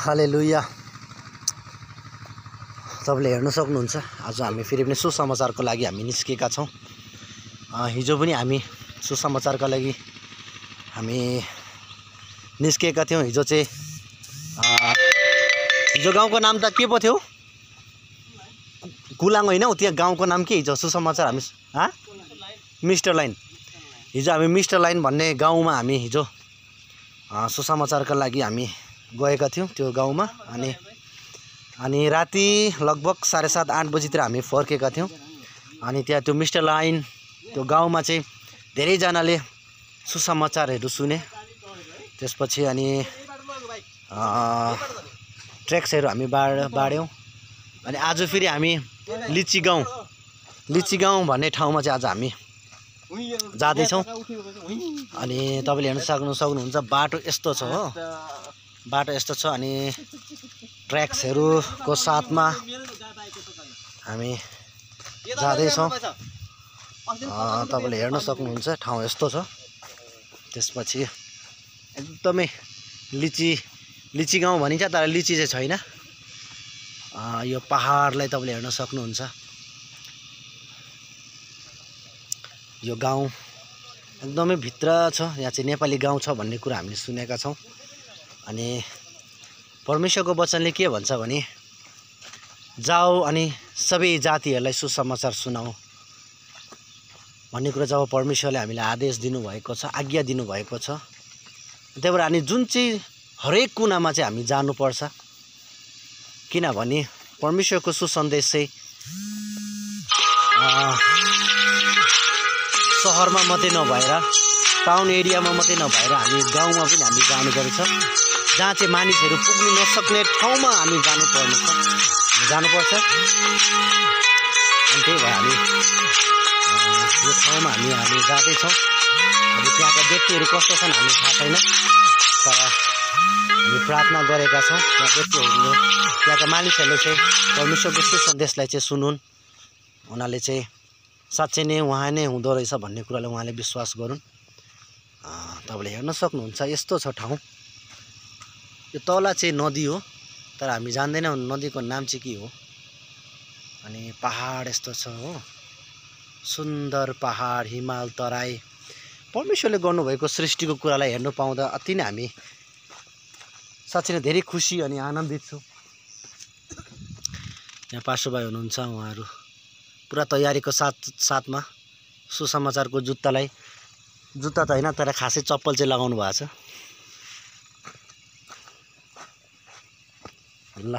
हालेलुया। तपाईले हेर्न सक्नुहुन्छ आज हामी फेरि पनि सुसमाचारको लागि हामी निस्केका छौं। हिजो पनि हामी सुसमाचारका लागि हामी निस्केका थियौं। हिजो चाहिँ हिजो गाउँको नाम त के पो थियो? कुलाङ हैन हो, त्यहाँ गाउँको नाम के? हिजो सुसमाचार हामी मिस्टर लाइन। हिजो हामी मिस्टर लाइन भन्ने गाउँमा हामी हिजो सुसमाचारका लागि हामी गएका थियौं त्यो गाउँमा। अनि राति लगभग 7:30-8 बजीतिर हामी फर्केका थियौं। अनि त्यहाँ त्यो मिस्टर लाइन त्यो गाउँमा चाहिँ धेरै जनाले सुसमाचारहरू सुने। त्यसपछि अनि ट्र्याक्सहरू हामी बाड्यौं। अनि आज फेरि हामी लिची गाउँ भन्ने ठाउँमा चाहिँ आज हामी जाँदै छौं। अनि तपाईले हेर्न सक्नुहुन्छ बाटो यस्तो छ हो, बाटो यस्तो छ। अनि ट्र्याक्सहरूको साथमा हामी जाँदै छौं। तपाईले हेर्न सक्नुहुन्छ ठाउँ यस्तो छ। त्यसपछि एकदमै लिची गाउँ भनिन्छ, तर लिची चाहिँ छैन। यो पहाडलाई तपाईले हेर्न सक्नुहुन्छ। यो गाउँ एकदमै भित्र छ। यहाँ चाहिँ नेपाली गाउँ छ भन्ने कुरा हामीले सुनेका छौं। अनि परमेश्वरको वचनले के भन्छ भने, जाऊ अनि सबै जातिहरूलाई सुसमाचार सुनाऊ भन्ने कुरा जब परमेश्वरले हामीलाई आदेश दिनुभएको छ, आज्ञा दिनुभएको छ, त्यही भएर हामी जुन चाहिँ हरेक कुनामा चाहिँ हामी जानुपर्छ। किनभने परमेश्वरको सुसन्देश चाहिँ सहरमा मात्रै नभएर, टाउन एरियामा मात्रै नभएर हामी गाउँमा पनि हामी जानुपर्छ। जहाँ चाहिँ मानिसहरू पुग्नु नसक्ने ठाउँमा हामी जानुपर्छ। अनि त्यही भएर हामी यो ठाउँमा हामी जाँदैछौँ। अब त्यहाँका व्यक्तिहरू कस्तो छन् हामी थाहा छैन, तर हामी प्रार्थना गरेका छौँ त्यहाँ व्यक्तिहरूले, त्यहाँका मानिसहरूले चाहिँ परमेश्वरको सुसन्देशलाई चाहिँ सुनुन्। उनीहरूले चाहिँ साँच्चै नै उहाँ नै हुँदो रहेछ भन्ने कुरालाई उहाँले विश्वास गरून्। तपाईँले हेर्न सक्नुहुन्छ यस्तो छ ठाउँ। यो तल चाहिँ नदी हो, तर हामी जान्दैनौँ नदीको नाम चाहिँ के हो। अनि पहाड यस्तो छ हो, सुन्दर पहाड, हिमाल, तराई। परमेश्वरले गर्नुभएको सृष्टिको कुरालाई हेर्नु पाउँदा अति नै हामी साँच्चै नै धेरै खुसी अनि आनन्दित छौँ। यहाँ पास्टर भाइ हुनुहुन्छ, उहाँहरू पुरा तयारीको साथमा सुसमाचारको जुत्ता त होइन, तर खासै चप्पल चाहिँ लगाउनु भएको छ। ल